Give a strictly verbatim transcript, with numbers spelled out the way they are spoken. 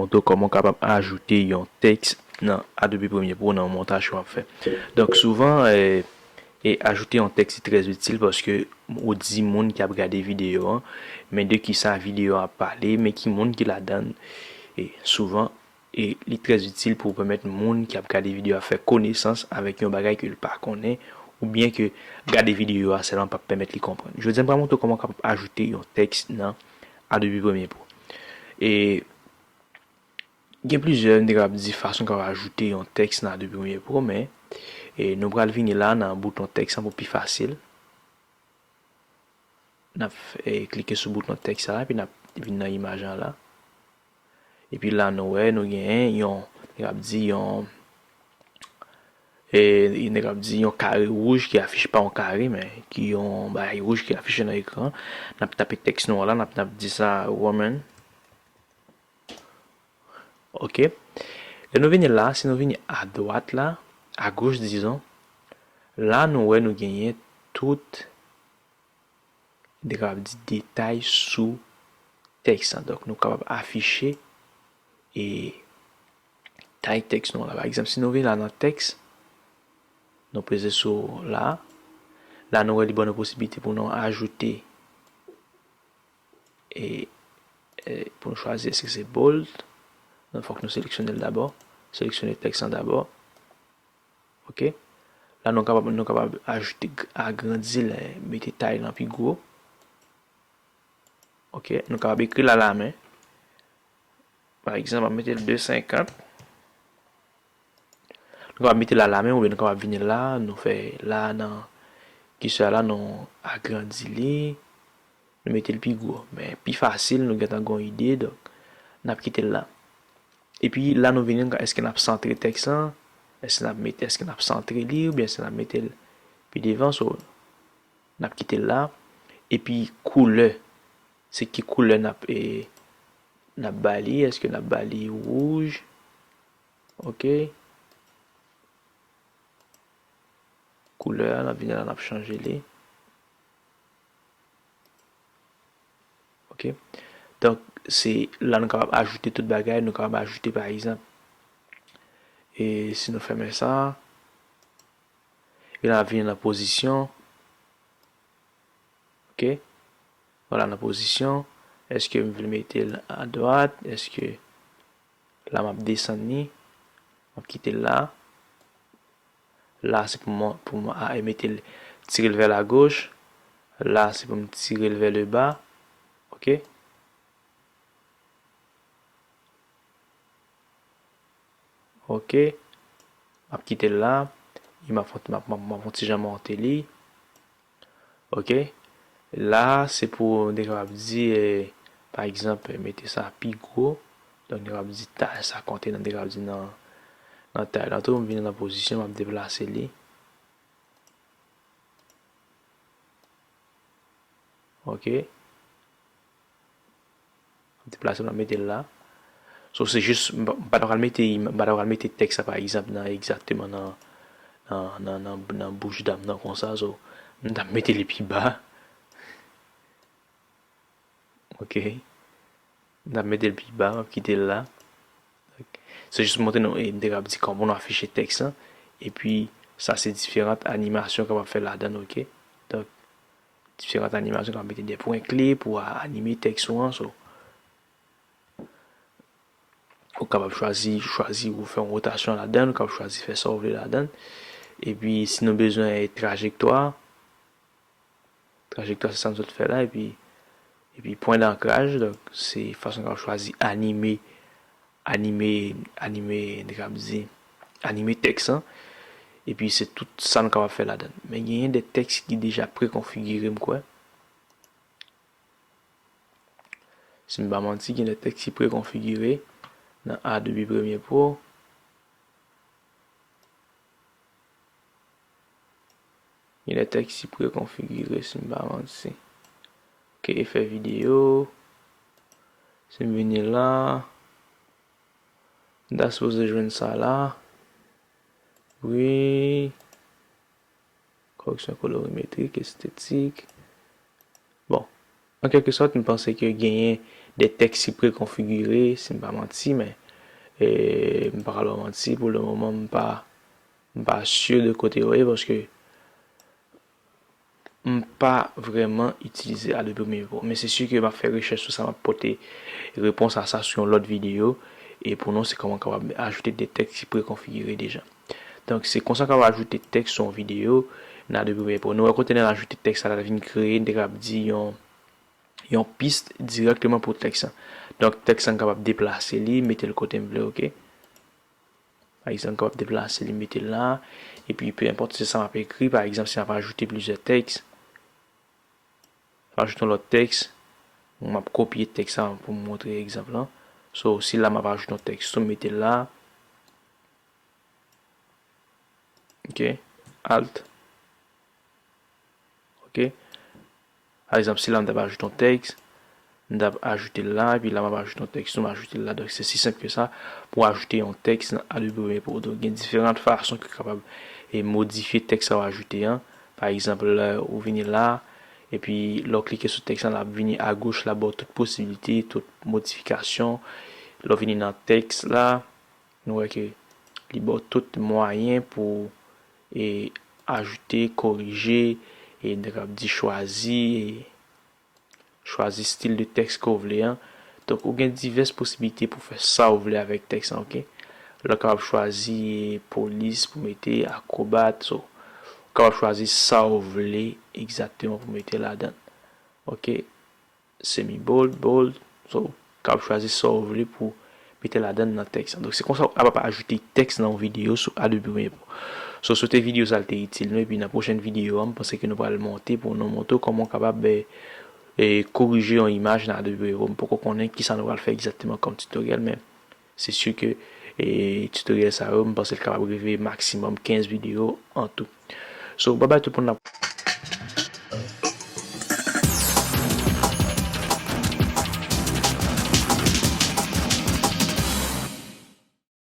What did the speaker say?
Montre w kòman w kapab ajoute yon tèks nan Adobe Premiere Pro nan yon montaj ke w ap fè. Donk, souvan, e, e ajoute yon tèks se trè itil paske ou di moun ki ap gade videyo an, men de ki sa videyo an ap pale, men ki moun ki ladan l. E souvan, e li trè itil pou pèmèt moun ki ap gade videyo a fè konesans avèk yon bagay ke l pa konnen, oubyen ke gade videyo a sèlman p ap pèmèt li konprann. Jodi a, m pral montre w kòman w kapab ajoute yon tèks nan Adobe Premiere Pro. E gen plizyè, m te kapab di, fason w kapab ajoute yon tèks nan Adobe Premiere Pro, men, e nou pral vini la nan bouton tèks lan pou pi fasil. N ap, e, klike sou bouton tèks sa, epi n ap vin nan imaj lan la. Epi la, nou wè, nou genyen yon, nou ap di yon, e, nou ap di yon kare wouj ki afiche, pa yon kare, men ki yon bagay wouj ki afiche nan ekran. N ap tape tèks nou an la, n ap, n ap di sa Roman. Ok. Lè nou vini la, si nou vini adwat la, agoch, dizon, la nou wè nou genyen tout, nou kapab di, detay sou tèks lan. Donk, nou kapab afiche e tay tèks nou an la. Pa egzanp, si nou vini la nan tèks, nou peze sou la. La, nou wè li ban nou posiblite pou nou ajoute e, e pou nou chwazi èske se bold. Donk, fòk nou seleksyone l dabò. Seleksyone tèks lan dabò. Ok. La, nou kapab, nou kapab ajoute, agrandi l, e, mete tay lan pi gwo. Ok. Nou kapab ekri l alamen. Pa egzanp, m ap mete l de senkant. Nou kapab mete l alamen oubyen nou kapab vini la, nou fè la nan kisè la, nou agrandi li, nou mete l pi gwo. Men pi fasil, nou gentan gen yon ide, donk, n ap kite l la. Epi la, nou vini, èske n ap santre tèks lan? Èske n ap mete, èske n ap santre li oubyen èske n ap mete l pi devan? So, n ap kite l la. Epi koulè, se ki koulè n ap, e, n ap ba li? Èske n ap ba li wouj? Ok. Koulè a, n ap vini la, n ap chanje li. Ok. Donk, se la nou kapab ajoute tout bagay, nou kapab ajoute, pa egzanp, e si nou fèmen sa, epi n ap vini nan pozisyon. Ok. Vwala, nan pozisyon. Èske m vle mete l adwat? Èske la m ap desann li? M ap kite l la. La, se pou mwen, pou mwen, a, e mete l, tire l vè la goch. La, se pou m tire l vè le ba. Ok. Ok. M ap kite l la. E m ap, m ap, m ap, m ap fè yon ti jan monte li. Ok. La, se pou nou kapab di, e, pa egzanp, mete sa pi gwo. Donk, nou kapab di tay sa konte nan, nou kapab di nan, nan tay la tou, m vin nan pozisyon, m ap deplase li. Ok. Deplase l, mete l la. So, se jis, m pa, m pa ta pral mete, m pa ta pral mete tèks la, pa egzanp, nan, egzakteman nan, nan, nan, nan, nan bouch dam nan konsa. So, m t ap mete li pi ba. Ok. M t ap mete l pi ba, m ap kite l la. Se jis montre nou, e, m te kab di kòman nou afiche tèks lan. Epi, sa se diferan animasyon w kapab fè ladan l, ok? Donk, diferan animasyon, w kapab mete de pwen kle pou a-, anime tèks ou an. So, ou kapab chwazi, chwazi ou fè yon wotasyon ladan l, ou kapab chwazi fè sa w vle ladan l. Epi, si nou bezwen trajektwa, trajektwa, se sa m sot fè la, epi, epi pwen dankraj, donk, se fason n kapab chwazi anime, anime, anime, nou kapab di, anime tèks lan. Epi se tout sa nou kapab fè ladan l. Men genyen de tèks ki deja prekonfigire, m kwè. Si m pa manti, gen de tèks ki prekonfigire nan Adobe Premiere Pro. Gen de tèks ki prekonfigire, si m pa manti. Ok, efè videyo. Si m vini la, m ta sipoze jwenn sa la. Wi. Koreksyon kolorimetrik, estetik. Bon, an kèlke sòt, m panse ke genyen de tèks ki prekonfigire, si m pa manti, men e, m pa ka ba w manti, pou le moman, m pa, m pa si de kote yo ye, paske m pa vrèman itilize Adobe Premiere Pro. Men se si ke m ap fè rechèch sou sa, m ap pote repons a sa sou yon lòt videyo. E pou nou, se kòman w kapab ajoute de tèks ki prekonfigire deja. Donk, se konsa w kapab ajoute tèks sou yon videyo nan Adobe Premiere Pro. Nou wè kote nan ajoute tèks la, l vin kreye, n te kapab di yon, yon pis dirèkteman pou tèks lan. Donk, tèks lan, m kapab deplase li, mete l kote m vle, oke? Pa egzanp, m kapab deplase li, mete l la. Epi, pe enpòt se sa m ap ekri, pa egzanp, si m ap ajoute plizyè tèks, m ap ajoute yon lòt tèks, m ap kopye tèks sa pou m montre egzanp lan. So, si la m ap ajoute yon tèks tou, m mete l la. Ok, Alt. Ok. Pa egzanp, si la m t ap ajoute yon tèks, m t ap ajoute l la, epi la m ap ajoute yon tèks tou, m ajoute l la. Donk, se si senp ke sa pou ajoute yon tèks nan Adobe Premiere Pro. Donk, gen diferan fason ke w kapab e modifye tèks sa w ajoute an. Pa egzanp, lè ou vini la, epi lè w klike sou tèks lan, l ap vini agoch la, ba w tout posiblite, tout modifikasyon. Lè w vini nan tèks la, nou wè ke li ba w tout mwayen pou e ajoute, korije, e n ta kab di chwazi, e chwazi stil de tèks ke w vle an. Donk, ou gen divès posiblite pou fè sa w vle avèk tèks lan, oke? Lè w kapab chwazi polis pou mete, akrobat, so, ou kapab chwazi sa w vle egzakteman pou mete ladan l. Oke? Semi bold, bold, so, ou kapab chwazi sa w vle pou mete ladan l nan tèks lan. Donk, se konsa w kapab ajoute tèks nan yon videyo sou Adobe Premiere Pro. So, swete videyo sa a te itil nou, epi nan pwochèn videyo a, m panse ke nou pral monte pou nou montre w kòman w kapab, e, e, korije yon imaj nan Adobe Premiere Pro. M poko konnen kisa nou pral fè egzakteman kòm tutorial, men se si ke, e, tutorial sa yo, m panse l kapab rive maksimòm kenz videyo an tou. So, bye bye tout moun, n ap